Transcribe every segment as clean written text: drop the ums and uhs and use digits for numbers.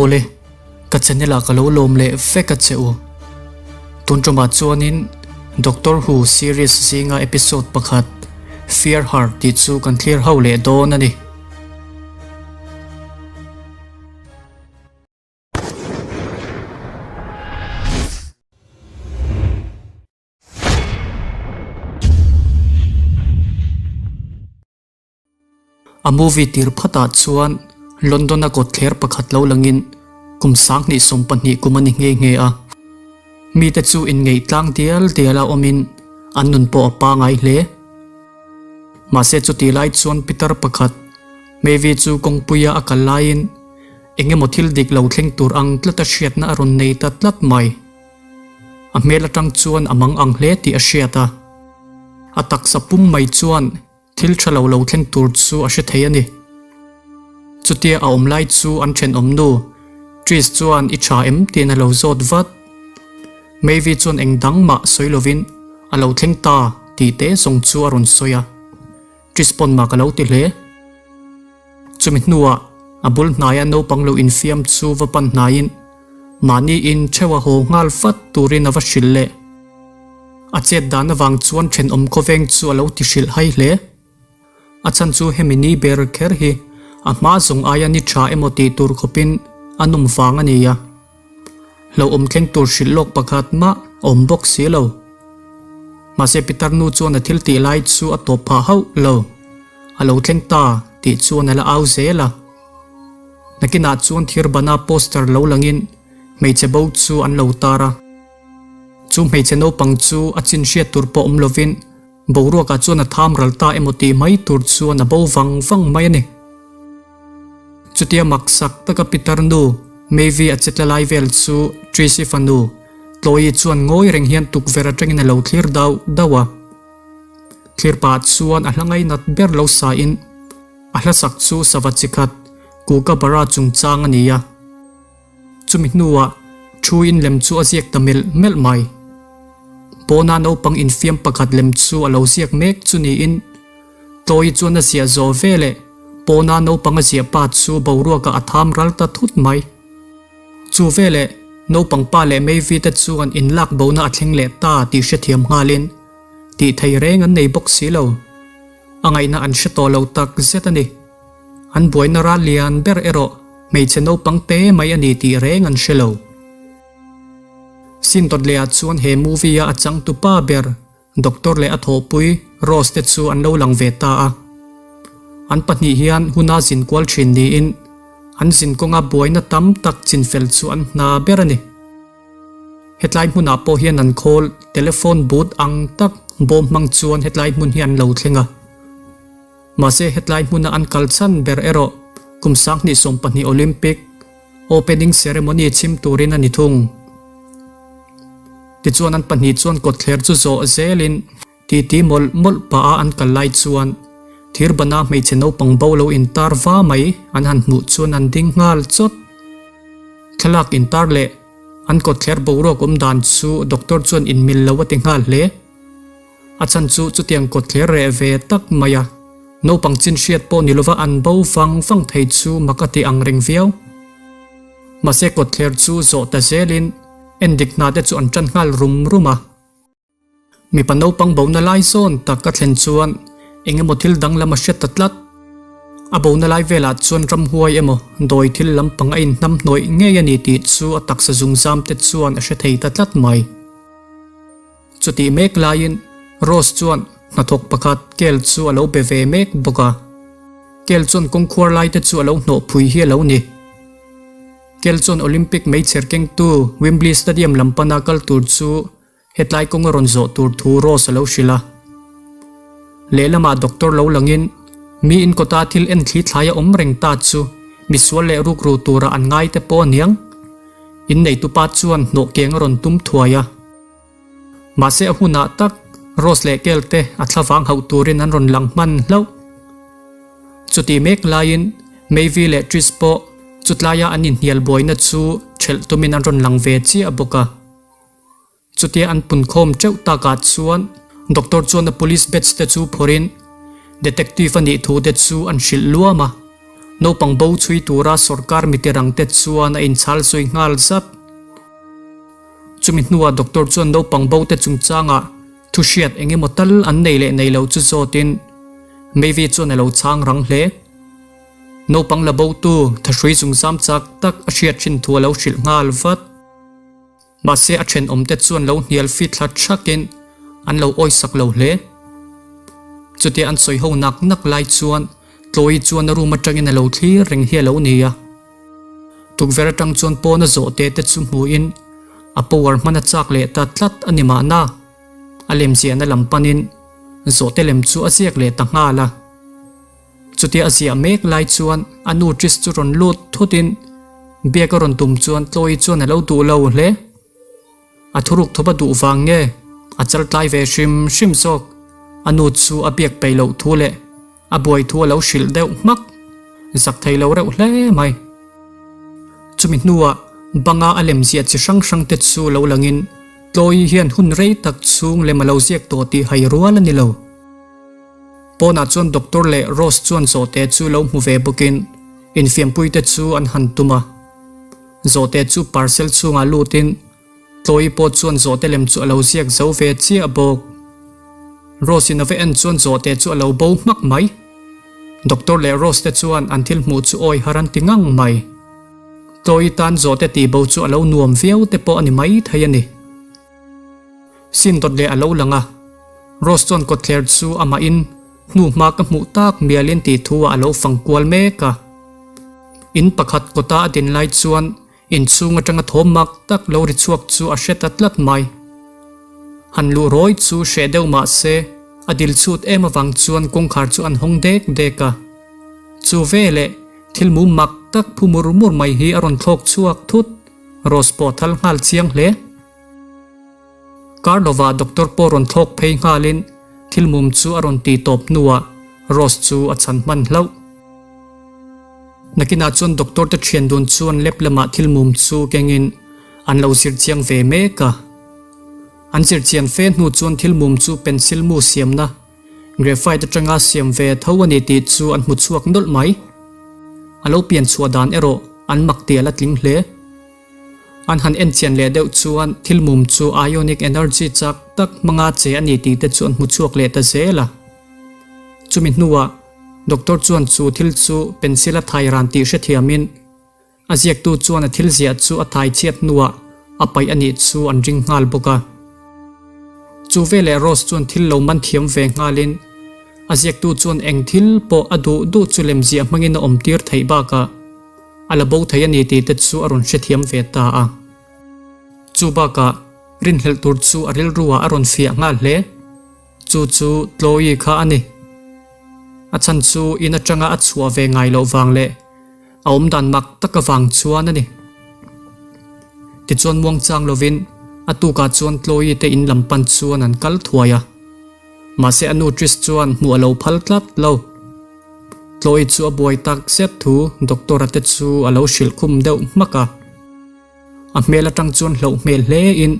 Awle, ka channel ah ka lo lawm leh vek a che u. Tun tumah chuanin Doctor Who series zinga episode pakhat Fear Her tih chu kan thlir ho leh dawn a ni. A movie tir phatah chuan London-a kawtthler pakhat lo langin kum 2020 kum a ni nghe nghe a. Mite chu inngeih tlang dial dial a awmin an nun pawh a pangai hle. Mahse chutih lai chuan pitar pakhat Mavis chu kawngpuia a kal laiin eng emaw thil dik lo thleng tur ang tlata hriatna a rawn nei ta tlat mai. A hmel atang chuan a mang ang hle tih a hriat a. A taksa pum mai chuan thil tha lo lo thleng tur chu a hre thei a ni. Chutia a awm lai chu an thenawm nu Trish chuan i tha em tiin a lo zawt vat. Mavis chuan eng dang mah sawi lovin a lo thleng ta tih te zawng chu a rawn sawi a. Trish pawn mah ka lo ti hle. Chumi hnuah a bul hnaia naupang lo infiam chu va pan hnaiin mahni in theuh a haw nghal fat turin a va hrilh leh. A chet dan avang chuan thenawm khawveng chu a lo ti hrilh hai hle. A chhan chu hemi ni ber kher hi a hma zawng aia ni tha emaw tih tur khawpin a nawm vang a ni a. Hlauhawm thleng tur hrilh lawk pakhat mah a awm bawk si lo. Mahse Pitar nu chuan a thil tih lai chu a tawp phah hauh lo. A lo thleng ta tih chuan a la au zel a. Nakinah chuan thirbana poster lo langin hmeichhe bo chu an lo tar a. Chu hmeichhe naupang chu a chin hriat tur pawh awm lovin boruakah chuan a tham ral ta emaw tih mai tur chuan a bo vang vang mai a ni. Chutia maksak taka pitar nu Mavis a che tla lai vel chu Tracy fanu Chloe chuan ngawi reng hian tukverh atangin a lo thlir dauh dauh a. Thlir pah chuan a hla ngainat ber lo sain a hlasak chu sava chi khat Kookaburra chungchang a ni a. Chumi hnuah thu in lem chu a ziak ta melh melh mai. Pawna naupang infiam pakhat lem chu a lo ziak mek chu niin Chloe chuan a ziah zawh veleh pawna naupang a ziah pa chu boruakah a tham ral ta thut mai. Chu veleh naupang pa leh Mavis te chuan inlak bona a thleng leh ta tih hrethiam nghalin tih thei reng an nei bawk si lo. A ngaihna an hre tawh lo tak zet a ni. An buaina ral lian ber erawh hmeichhe naupang te mai a ni tih reng an hre lo. Sin dawt lehah chuan he movie-a a changtupa ber Doctor leh a thawhpui Rose te chu an lo lang ve ta a. An pahnih hian huna zin kual thin niin an zin kawnga buaina tam tak chinfel chu an hna ber a ni. Hetlai hmunah pawh hian an khawl telephone booth ang tak bawm hmang chuan hetlai hmun hi an lo thleng a. Mahse hetlai hmuna an kal chhan ber erawh kum 2020 Olympic opening ceremony chhim turin a ni thung. Tichuan an pahnih chuan kawtthler chu zawh zelin titi mawlh mawlh pah a an kal lai chuan thirbana hmeichhe naupang bo lo intar va mai an han hmuh chuan an ding nghal chawt. Thlalak intar leh an kawtthler boruak awm dan chu doctor chuan inmil lo a ti nghal hle. A chhan chu chutiang kawtthler reh ve tak mai a, naupang chin hriat pawh ni lova an bo vang vang thei chu mak a ti ang reng viau. Mahse kawtthler chu zawh ta zelin endik hna te chu an tan nghal rum rum a. Mipa naupang bona lai zawn tak a thlen chuan eng emaw thil danglam a hre ta tlat. A bona lai velah chuan ramhuai emaw dawi thil lampang a inhnam hnawih ngei a ni tih chu a taksa zungzam te chuan a hre thei ta tlat mai. Chutih mek laiin Rose chuan hnathawk pakhat Kel chu a lo be ve mek bawk a. Kel chuan kawngkhuar lai te chu a lo hnawh phui hi a lo ni. Kel chuan Olympic meichher kengtu Wembley Stadium lam pana kal tur chu hetlai kawng a rawn zawh tur thu Rose a lo hrilh a. Lehlamah doctor lo langin mi in kawta thil en thli thlai a awm reng ta chu misual leh rukru tura an ngai te pawh a niang. Inneitupa chuan hnawh keng a rawn tum thuai a. Mahse a hunah tak Rose leh Kel te a thlavang hauh turin an rawn lang hman hlauh. Chutih mek laiin Mavis leh Trish pawh chutlaia an inhnial buaina chu ṭhelh tumin an rawn lang ve chiah bawk a. Chutia an punkhawm teuh takah chuan doctor chuan a police badge te chu phawrhin detective a nih thu te chu an hrilh luam a. Naupang bo chhui tura sorkar mitirangte chuan a inchhal zui nghal zat. Chumi hnuah doctor chuan naupang bo te chungchangah thu hriat eng emaw tal an nei leh nei lo chu zawtin Mavie chuan a lo chhang rang hle. Naupang la botu thahrui zungzam chak tak a hriat thin thu a lo hrilh nghal vat. Mahse a thenawmte chuan lo hnial fit thla thakin an lo awisak lo hle. Chutia an sawi ho nak nak lai chuan Tlawi chuan a room atangin a lo thlir reng hi a lo ni a. Tukverh atang chuan pawn a zawh te te chu hmuhin a power hman a chak leh ta tlat a ni mahna. A lemziahna lam panin zawhte lem chu a ziak leh ta nghal a. Chutia a ziah mek lai chuan a nu Trish chu rawn lut thutin biak a rawn tum chuan Chloe chuan a lo duh lo hle. A thuruk thawp a duh vang nge a chal tlai ve hrim hrim zawk. A nu chu a biak peih loh thu leh a buai thu a lo hrilh deuh hmak. Zak thei lo reuh hle mai. Chumi hnuah banga a lem ziah chi hrang hrang te chu lo langin Chloe hian hun rei tak chhung lem a lo ziak tawh tih hai rual a ni lo. Pawnah chuan Doctor leh Rose chuan zawhte chu lo hmu ve bawkin infiampuite chu an han tum a. Zawhte chu parcel chhungah lutin Chloe pawh chuan zawhte lem chu a lo ziak zo ve chiah bawk. Rose in a va en chuan zawhte chu a lo bo hmak mai. Doctor leh Rose te chuan an thil hmuh chu awi har an ti ngang mai. Chloe tan zawhte tih bo chu a lo nuam viau te pawh a ni mai thei a ni. Sin dawt leh a lo lang a, Rose chuan kawtthler chu amahin hnu hma ka hmuh tak mialin tih thu ah a lo fang kual mek a. In pakhat kawta a din lai chuan inchhung atanga thawm mak tak lo ri chhuak chu a hre ta tlat mai. Han luh rawi chu hreh deuh mah se a dil chhut em avang chuan kawngkhar chu an hawng dek dek a. Chu veleh thil mum mak tak phu mur mur mai hi a rawn thlawk chhuak thut, Rose pawh thal nghal chiang hle. Kar lovah doctor pawh rawn thlawk phei nghalin thil mum chu a rawn ti tawp hnuah Rose chu a chhan hman hlauh. Nakinah chuan doctor te thian dun chuan lab lamah thil mum chu kengin an lo zir chiang ve mek a. An zir chian fe hnu chuan thil mum chu pencil mu siamna graphite atanga siam ve tho a ni tih chu an hmu chhuak nawlh mai. A lo pian chhuah dan erawh an mak tih a la tling hle. An han en chian leh deuh chuan thil mum chu ionic energy chak tak hmanga che a ni tih te chu an hmu chhuak leh ta zel a. Chumi hnuah doctor chuan chu thil chu pencil a thai ran tih hrethiamin a ziaktu chuan a thil ziah chu a thai chhiat hnuah a paih a nih chu an ring nghal bawk a. Chu veleh Rose chuan thil lo man thiam ve nghalin a ziaktu chuan eng thil pawh a duh duh chu lemziah hmangin a awmtir theih bakah A la bo thei a ni tih te chu a rawn hrethiam ve ta a. Chu bakah rinhlelh tur chu a rilru ah a rawn fiah nghal hle. Chu chu Chloe kha a ni. A chhan chu in atanga a chhuah ve ngai loh vang leh a awmdan mak tak avang chuan a ni. Tichuan muangchang lovin a tukah chuan Chloe te in lam pan chuan an kal thuai a. Mahse a nu Trish chuan hmuh a lo phal tlat lo. Chloe chu a buai tak zet thu doctor a te chu a lo hrilh khum deuh hmak a. A hmel atang chuan hlauh hmel hle in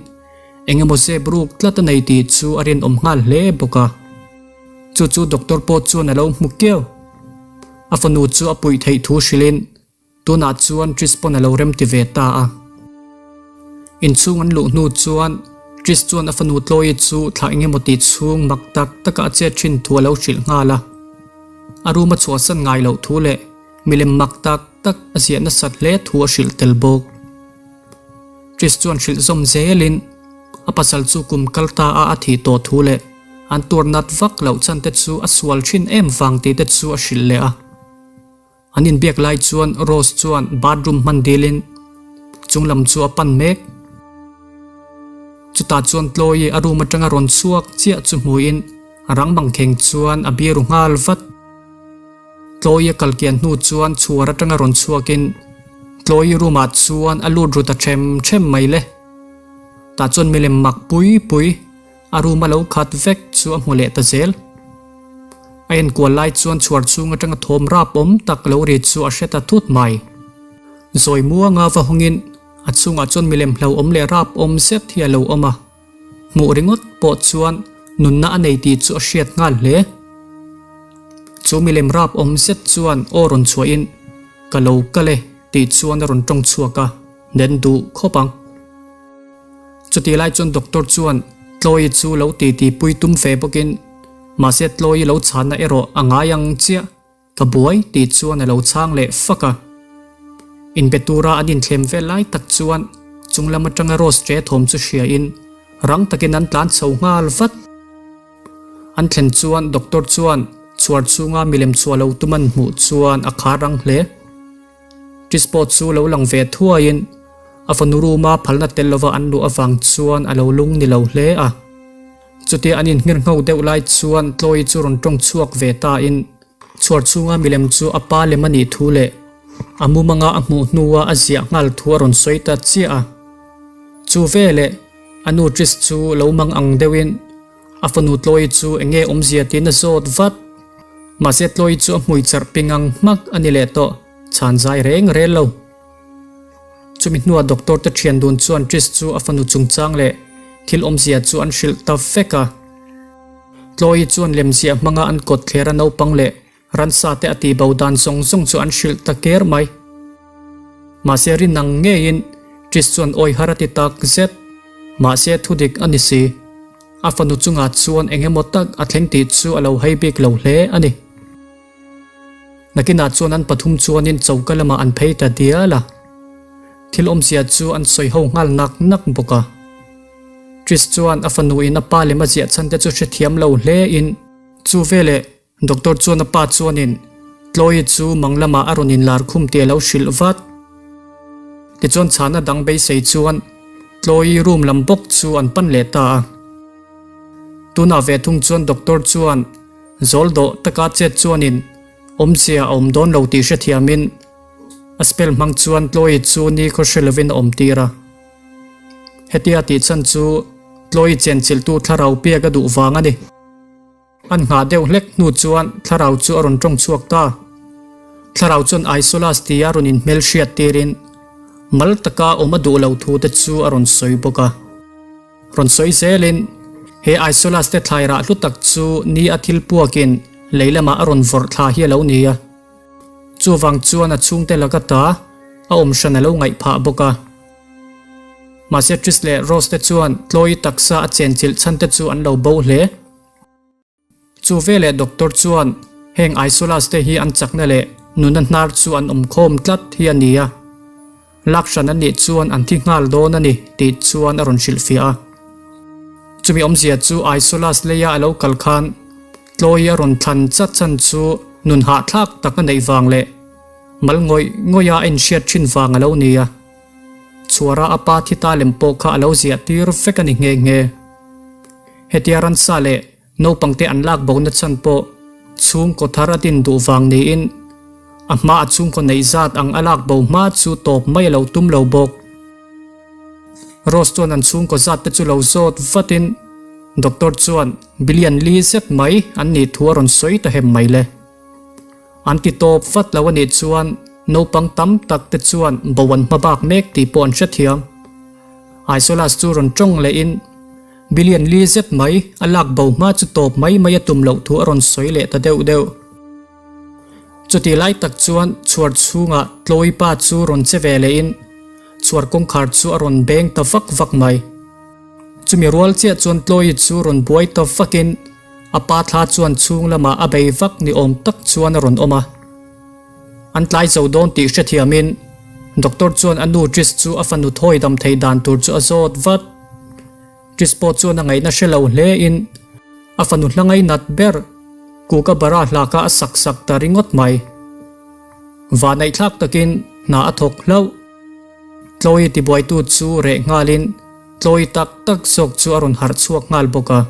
eng emaw zep ruk tlat a nei tih chu a rinawm nghal hle bawk a. Chu chu doctor pawh chuan a lo hmu kiau. A fanu chu a puih theih thu hrilh in Tunah chuan Trish pawn a lo rem ti ve ta a. Inchhung an luh hnu chuan Trish chuan a fanu Chloe chu thla eng emaw tih chhung mak tak taka a chet thin thu a lo hrilh nghal a. A room a chhuahsan ngai loh thu leh milem mak tak tak a ziah nasat hle thu a hrilh tel bawk. Trish chuan hrilh zawm zelin a pasal chu kum kal ta a a thih tawh thu leh an tuar nat vak loh chan te chu a sual thin em vang tih te chu a hrilh leh a. An inbiak lai chuan Rose chuan bathroom hman dilin chung lam chu a pan mek. Chutah chuan Chloe a room atanga rawn chhuak chiah chu hmuin a rang bangkheng chuan a biru nghal vat. Chloe a kal kian hnu chuan chhuar atanga rawn chhuakin Chloe room ah chuan a lut ru ta them them mai le. Tah chuan milem mak pui pui A room a lo khat vek chu a hmu leh ta zel. A enkual lai chuan chhuar chhung atanga thawm rap awm tak lo ri chu a hre ta thut mai. Zawi muanga va hawngin a chhungah chuan milem hlauhawm leh rap awm zet hi a lo awm a. Hmuh ringawt pawh chuan nunna a nei tih chu a hriat nghal hle. Chu milem rap awm zet chuan aw rawn chhuahin. Ka lo kal e tih chuan a rawn tawng chhuak a, nen duh khawp ang. Chutih lai chuan doctor chuan Tlawi chu lo titi pui tum ve bawkin mahse Tlawi lo chhanna erawh a ngai ang chiah. Ka buai tih chuan a lo chhang leh fak a. Inbe tura an inthlem vel lai tak chuan chung lam atanga Rose ṭe thawm chu hria in rang takin an tlan chho nghal vat. An thlen chuan doctor chuan chhuar chhunga milem chhuah lo tum an hmuh chuan a khar rang hle. Tris pawh chu lo lang ve thuaiin a fanu room-a phalna tel lova an luh avang chuan a lo lung ni lo hle a. Chutia an inhngirngho deuh lai chuan Tlawi chu rawn tawng chhuak ve ta in chhuar chhunga milem chu a pa lem a nih thu leh a mumanga a hmuh hnua a ziah nghal thu a rawn sawi ta chiah a. Chu veleh a nu Tris chu lo mang ang deuhin a fanu Tlawi chu eng nge awmzia tiin a zawt vat. Mahse Tlawi chu a hmui charh ping ang hmak a ni leh tawh, chhan zai reng rel lo. Chumi hnuah doctor te thian dun chuan Trish chu a fanu chungchang leh thil awmzia chu an hrilh ta vek a. Tlawi chuan lemziah hmanga an kawt thler a naupang leh ransa te a tihbo dan zawng zawng chu an hrilh ta ker mai. Mahse rin ang ngeiin Trish chuan awi har a ti tak zet. Mahse thudik a ni si. A fanu chungah chuan eng emaw tak a thleng tih chu a lo hei bik lo hle a ni. Nakinah chuan an pathum chuanin choka lamah an phei ta dial a, thil awmzia chu an sawi ho nghal nak nak bawk a. Trish chuan a fanuin a pa lem a ziah chhan te chu hrethiam lo hle in, Chu veleh doctor chuan a pa chuanin Chloe chu mang lamah a rawn inlar khum tih a lo hrilh vat. Tichuan chhana dang beisei chuan Chloe room lam bawk chu an pan leh ta a. Tunah ve thung chuan doctor chuan Zawl dawh taka chet chuanin awmzia a awm dawn lo tih hrethiamin a spell hmang chuan Tlawi chu ni khaw hre lovin a awm tir a. Hetia tih chhan chu Tlawi chenchilhtu thlarau piak a duh vang a ni. An nghah deuh hlek hnu chuan thlarau chu a rawn tawng chhuak ta. Thlarau chuan Isolas tia rawn inhmelhriat tirin mal taka awm a duh lo thu te chu a rawn sawi bawk a. Rawn sawi zelin, he Isolas te thlai rah hlu tak chu ni a thil puakin lei lamah a rawn vawrh thla hi a lo ni a. Chuvang chuan a chhungte laka ta a awm hran a lo ngaih phah bawk a. Mahse Trish leh Rose te chuan Chloe taksa a chenchilh chhan te chu an lo bo hle. Chu veleh doctor chuan heng Isolas te hi an chakna leh nuna hnar chu an awm khawm tlat hi a ni a, lak hran a nih chuan an thi nghal dawn a ni tih chuan a rawn hrilhfiah a. Chumi awmzia chu Isolas leia a lo kal khan Tlawi a rawn thlan chat chhan chu nun hahthlak tak a neih vang leh mal ngawih ngawih a a inhriat thin vang a lo ni a. Chhuara a pa thi ta lem pawh kha a lo ziah tir vek a ni nghe nghe. Hetia ransa leh naupangte an lak bona chhan pawh chhungkaw thar a din duh vang niin a hma a chhungkaw neih zat ang a lak bo hma chu tawp mai a lo tum lo bawk. Rose chuan an chhungkaw zat te chu lo zawt vatin doctor chuan billion li zet mai an nih thu a rawn sawi ta hem mai le. An ti tawp vat lo a nih chuan naupang tam tak te chuan bo an hma bak mek tih pawh an hrethiam. Isolas chu rawn tawng lehin billion li zet mai a lak bo hma chu tawp mai mai a tum loh thu a rawn sawi leh ta deuh deuh. Chutih lai tak chuan chhuar chhungah Chloe pa chu rawn che ve lehin chhuar kawngkhar chu a rawn beng ta vak vak mai. Chumi rual chiah chuan Chloe chu rawn buai ta vakin A pa thla chuan chhung lamah a bei vak ni awm tak chuan a rawn awm a. An tlai zo dawn tih hrethiamin doctor chuan a nu Trish chu a fanu thawi dam thei dan tur chu a zawt vat. Trish pawh chuan a ngaihna hre lo hlein a fanu hla ngainat ber Kookaburra hla kha a sak sak ta ringawt mai. Vanaihthlak takin hna a thawk hlauh. Chloe tibuaitu chu reh nghalin Chloe tak tak zawk chu a rawn harh chhuak nghal bawk a.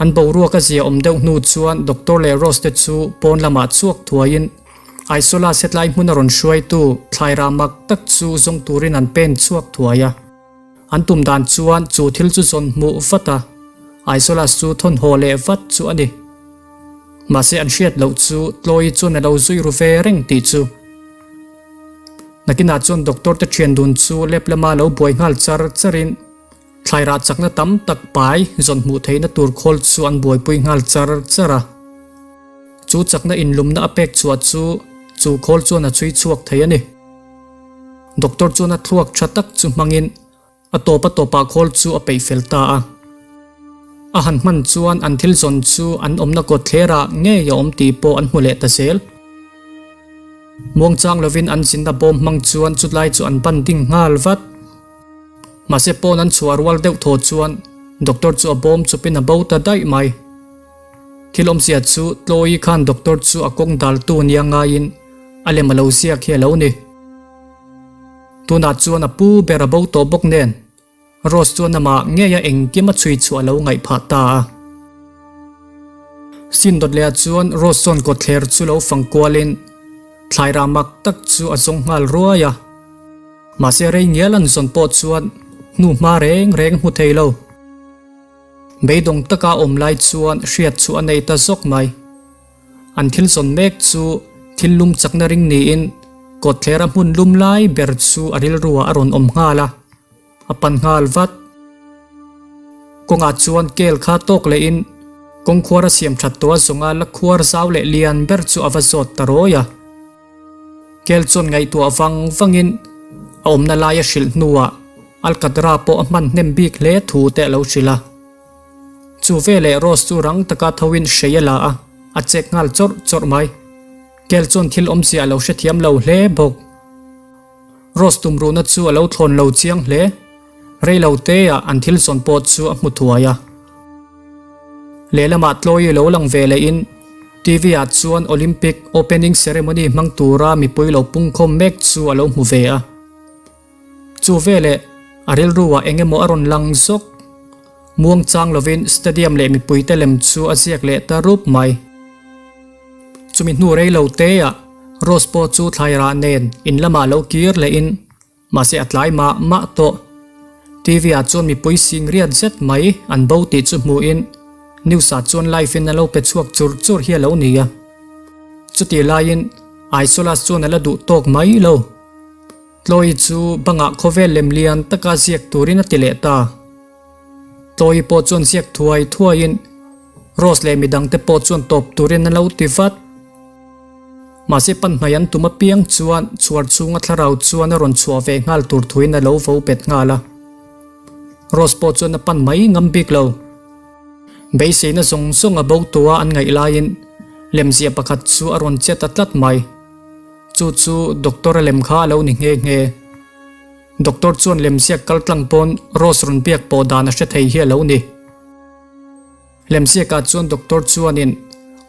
An boruak a zia awm deuh hnu chuan Doctor leh Rose te chu pawn lamah chhuak thuaiin Isola setlai hmun a rawn hruaitu thlairah mak tak chu zawng turin an pen chhuak thuai a. An tum dan chuan chu thil chu zawn hmuh vat a, Isola chu thawn haw leh vat chu a ni. Mahse an hriat loh chu Chloe chuan a lo zui ru ve reng tih chu. Nakinah chuan Doctor te thian dun chu lep lama lo buai nghal char charin, Thlairah chakna tam tak pai zawn hmuh theihna tur khawl chu an buaipui nghal char char a. Chu chakna inlumna a pek chhuah chu Chu khawl chuan a chhui chhuak thei a ni. Doctor chuan a thluak tha tak chu hmangin a tawp a tawpah khawl chu a peih fel ta a. A han hman chuan an thil zawn chu an awmna kawt thlerah ngei a awm tih pawh an hmu leh ta zel. Muangchang lovin an zinna bawm hmang chuan chutlai chu an ban ding nghal vat. Mahse pawn an chhuah rual deuh thaw chuan doctor chu a bawm chawpin a bo ta daih mai. Thil awmzia chu Tlawi khan doctor chu a kawng daltu nia ngaiin a lem a lo ziak hi a lo ni. Tunah chuan a pu ber a bo tawh bawk nen Rose chuan amah ngeia engkim a chhui chhuah a lo ngaih phah ta a. Sin dawt lehah chuan Rose chuan kawtthler chu lo fang kualin thlairah mak tak chu a zawng nghal ruai a. Mahse rei ngial an zawn pawh chuan hnu hma reng reng hmu thei lo. Beidawng taka awm lai chuan hriat chu a nei ta zawk mai. An thil zawn mek chu thil lum chakna ring niin kawtthlera hmun lum lai ber chu a rilruah a rawn awm nghal a, a pan nghal vat. Kawngah chuan kel kha tawk lehin kawngkhuar a siam that tawh a zawnga la khuar zau leh lian ber chu a va zawt ta rawi a. Kel chuan ngaihtuah vang vangin a awmna laia hrilh hnuah Alkatra pawh a hman hnem bik hle thu te a lo hrilh a. Chu veleh Rose chu rang taka thoin hrei a la a, a chek nghal chawrh chawrh mai. Kel chuan thil awmzia a lo hrethiam lo hle bawk. Rose tumruhna chu a lo thlawn lo chiang hle. Rei lo teah an thil zawn pawh chu a hmu thuai a. Lehlamah Tlawi lo lang ve lehin TV ah chuan Olympic opening ceremony hmang tura mipui lo pungkhawm mek chu a lo hmu ve a. Chu veleh a rilruah eng emaw a rawn lang zawk. Muang chang lovin stadium leh mipuite lem chu a ziak leh ta rup mai. Chumi hnu rei lo teah Rose pawh chu thlairah nen in lamah lo kir lehin Mahse a tlai mah mah tawh. TV ah chuan mipui sing riat zet mai an bo tih chu hmuhin news ah chuan live in a lo pe chhuak chur chur hi a lo ni a. Chutih laiin Isolas chuan a la duh tawk mai lo. Tlawi chu bangah khawvel lem lian taka ziak turin a ti leh ta. Tlawi pawh chuan ziak thuai thuaiin Rose leh midangte pawh chuan tawp turin a lo ti vat. Mahse panhnai an tum apiang chuan chhuar chhunga thlarau chuan a rawn chhuah ve nghal tur thuin a lo vo bet nghal a. Rose pawh chuan a pan mai ngam bik lo. Beiseina zawng zawng a bo tua an ngaih laiin lemzia pakhat chu a rawn che ta tlat mai. Chu chu doctor a lem kha a lo ni nghe nghe. Doctor chuan lemziak kal tlang pawn Rose rawn biak pawh dan a hre thei hi a lo ni. Lemziakah chuan doctor chuanin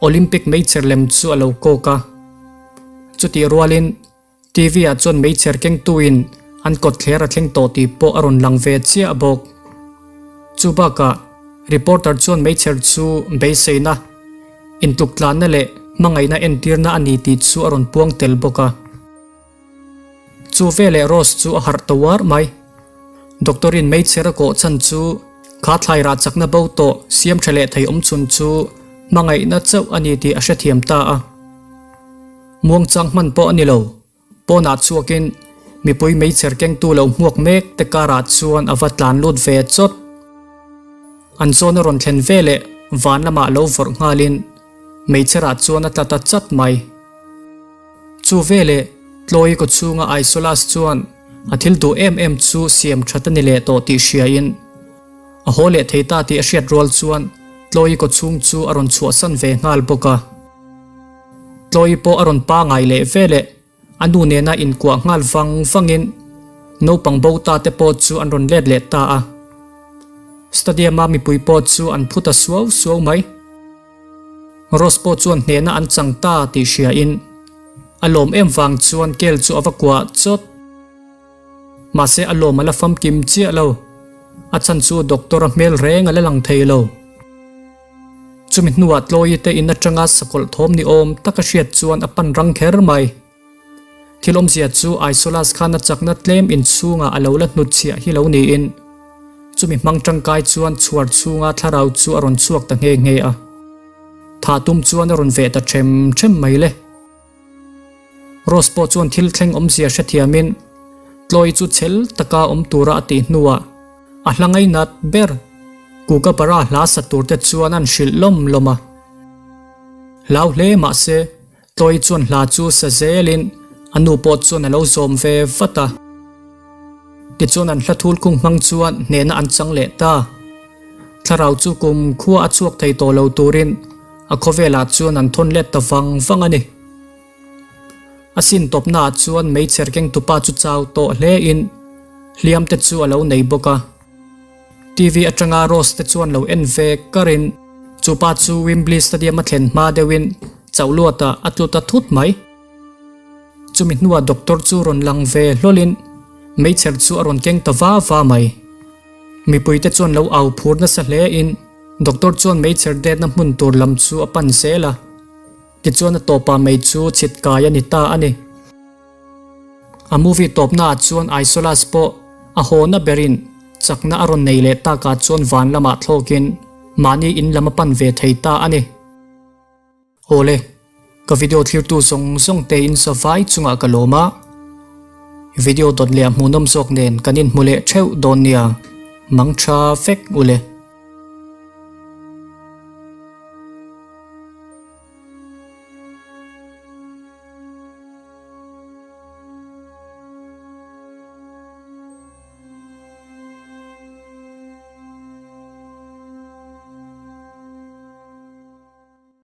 Olympic meichher lem chu a lo kawk a. Chutih rualin TV ah chuan meichher kengtuin an kawtthler a thleng tawh tih pawh a rawn lang ve chiah bawk. Chu bakah reporter chuan meichher chu beiseina, intuktlanna leh hmangaihna entirna a ni tih chu a rawn puang tel bawk a. Chu veleh Rose chu a harh ta uar mai. Doctor in meichher a kawh chhan chu kha thlairah chakna bo tawh siam tha leh thei awm chhun chu hmangaihna chauh a ni tih a hrethiam ta a. Muangchang hman pawh a ni lo. Pawnah chhuakin mipui meichher kengtu lo hmuak mek te karah chuan a va tlan lut ve chawt. An zawn a rawn thlen veleh van lamah lo vawrh nghalin meichherah chuan a tla ta chat mai. Chu veleh Tlawi kaw chhunga Isolas chuan a thil duh em em chu siam that a ni leh tawh tih hriain a haw leh thei ta tih a hriat rual chuan Tlawi kaw chhung chu a rawn chhuahsan ve nghal bawk a. Tlawi pawh a rawn pangai leh veleh a nu nena inkuah nghal vang vangin naupang bo ta te pawh chu an rawn let leh ta a. Stadium-a mipui pawh chu an phu ta suau suau mai. Rose pawh chuan hnehna an chang ta tih hriain a lawm em vang chuan kel chu a va kuah chawt. Mahse a lawm a la famkim chiah lo, a chhan chu doctor a hmel reng a la lang thei lo. Chumi hnuah Tlawi te in atanga sakawlh thawm ni awm taka hriat chuan a pan rang kher mai. Thil awmzia chu Isolas khan a chakna tlem inchhungah a lo la hnutchhiah hi lo niin, chumi hmang tangkai chuan chhuar chhunga thlarau chu a rawn chhuak ta nghe nghe a. Thah tum chuan a rawn veh ta them them mai le. Rose pawh chuan thil thleng awmzia hrethiamin Tlawi chu chhel taka awm tura a tih hnuah a hla ngainat ber Kookaburra hla sa turte chuan an hrilh lawm lawm a. Hlau hle mahse. Chloe chuan hla chu sa zelin a nu pawh chuan a lo zawm ve vat a. Tichuan an hla thul khung hmang chuan hnehna an chang leh ta. Thlarau chu kum khua a chhuak thei tawh lo turin a khawvelah chuan an thawn let ta vang vang a ni. A sin tawpnaah chuan meichher kengtupa chu chau tawh hlein hliam te chu a lo nei bawk a. TV atanga Rose te chuan lo en ve karin chu pa chu Wembley Stadium a thlen hma deuhin chauh luatah a tlu ta thut mai. Chumi hnuah doctor chu rawn lang ve hlawlin meichher chu a rawn keng ta va va mai. Mipuite chuan lo au phur nasa hlein doctor chuan meichher detna hmun tur lam chu a pan zel a. Tichuan a tawpah mei chu chhit kai a ni ta a ni. A movie tawpnaah chuan Isolas pawh a hawna berin chakna a rawn nei leh takah chuan van lamah thlawkin mahni in lam a pan ve thei ta a ni. Awle, ka video thlirtu zawng zawng te in savai chungah ka lawm a, video dawt leh a hmuhnawm zawk nen kan inhmu leh theuh dawn nia, mang tha vek ule.